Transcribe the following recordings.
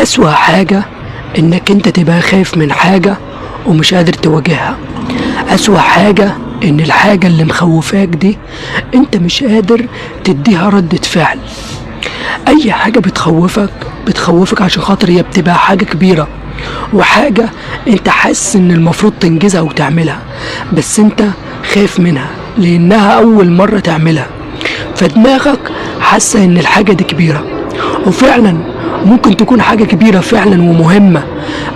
أسوأ حاجة إنك أنت تبقى خايف من حاجة ومش قادر تواجهها. أسوأ حاجة إن الحاجة اللي مخوفاك دي أنت مش قادر تديها ردة فعل. أي حاجة بتخوفك بتخوفك عشان خاطر هي بتبقى حاجة كبيرة وحاجة أنت حاسس إن المفروض تنجزها وتعملها، بس أنت خايف منها لأنها أول مرة تعملها، فدماغك حاسة إن الحاجة دي كبيرة، وفعلا ممكن تكون حاجة كبيرة فعلا ومهمة،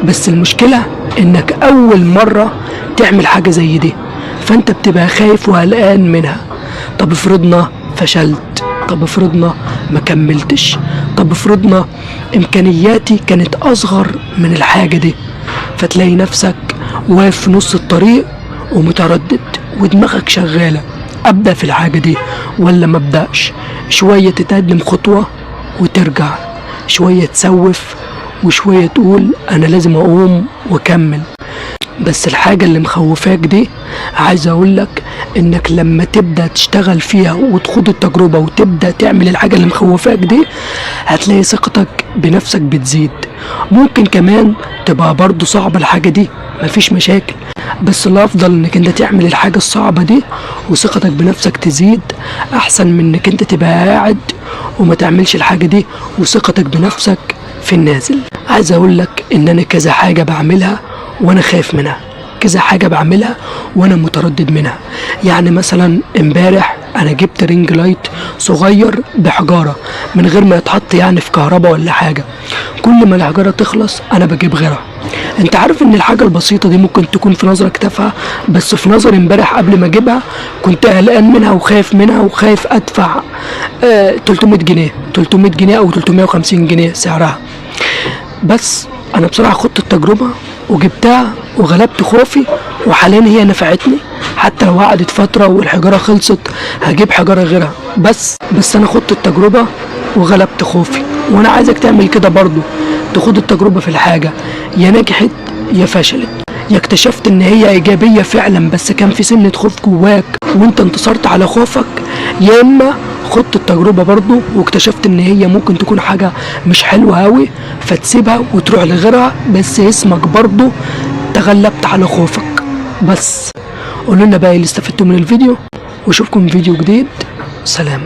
بس المشكلة إنك أول مرة تعمل حاجة زي دي، فأنت بتبقى خايف وقلقان منها. طب افرضنا فشلت، طب افرضنا ما كملتش، طب افرضنا إمكانياتي كانت أصغر من الحاجة دي، فتلاقي نفسك واقف في نص الطريق ومتردد ودماغك شغالة، أبدأ في الحاجة دي ولا ما أبدأش؟ شوية تتقدم خطوة وترجع، شوية تسوف وشوية تقول أنا لازم أقوم وأكمل. بس الحاجة اللي مخوفاك دي عايز أقولك إنك لما تبدأ تشتغل فيها وتخوض التجربة وتبدأ تعمل الحاجة اللي مخوفاك دي، هتلاقي ثقتك بنفسك بتزيد. ممكن كمان تبقى برضو صعبة الحاجة دي، مفيش مشاكل، بس الأفضل إنك أنت تعمل الحاجة الصعبة دي وثقتك بنفسك تزيد، أحسن من إنك أنت تبقى قاعد وما تعملش الحاجة دي وثقتك بنفسك في النازل. عايز أقولك إن أنا كذا حاجة بعملها وأنا خايف منها، كذا حاجة بعملها وأنا متردد منها. يعني مثلا امبارح أنا جبت ring light صغير بحجارة من غير ما يتحط يعني في كهرباء ولا حاجة، كل ما الحجارة تخلص أنا بجيب غيرها. انت عارف ان الحاجة البسيطة دي ممكن تكون في نظرك تافهة، بس في نظري امبارح قبل ما اجيبها كنت قلقان منها وخايف منها وخايف ادفع 300 جنيه، 300 جنيه او 350 جنيه سعرها. بس انا بصراحة خدت التجربة وجبتها وغلبت خوفي، وحاليا هي نفعتني. حتى لو قعدت فترة والحجارة خلصت هجيب حجارة غيرها، بس انا خدت التجربة وغلبت خوفي. وانا عايزك تعمل كده برضو، تاخد التجربة في الحاجة، يا نجحت يا فشلت، يا اكتشفت ان هي ايجابية فعلا بس كان في سنة خوف جواك وانت انتصرت على خوفك، يا اما خدت التجربة برضو واكتشفت ان هي ممكن تكون حاجة مش حلوة اوي فتسيبها وتروح لغيرها، بس اسمك برضو تغلبت على خوفك. بس قولوا لنا بقى اللي استفدتوا من الفيديو، واشوفكم في فيديو جديد. سلام.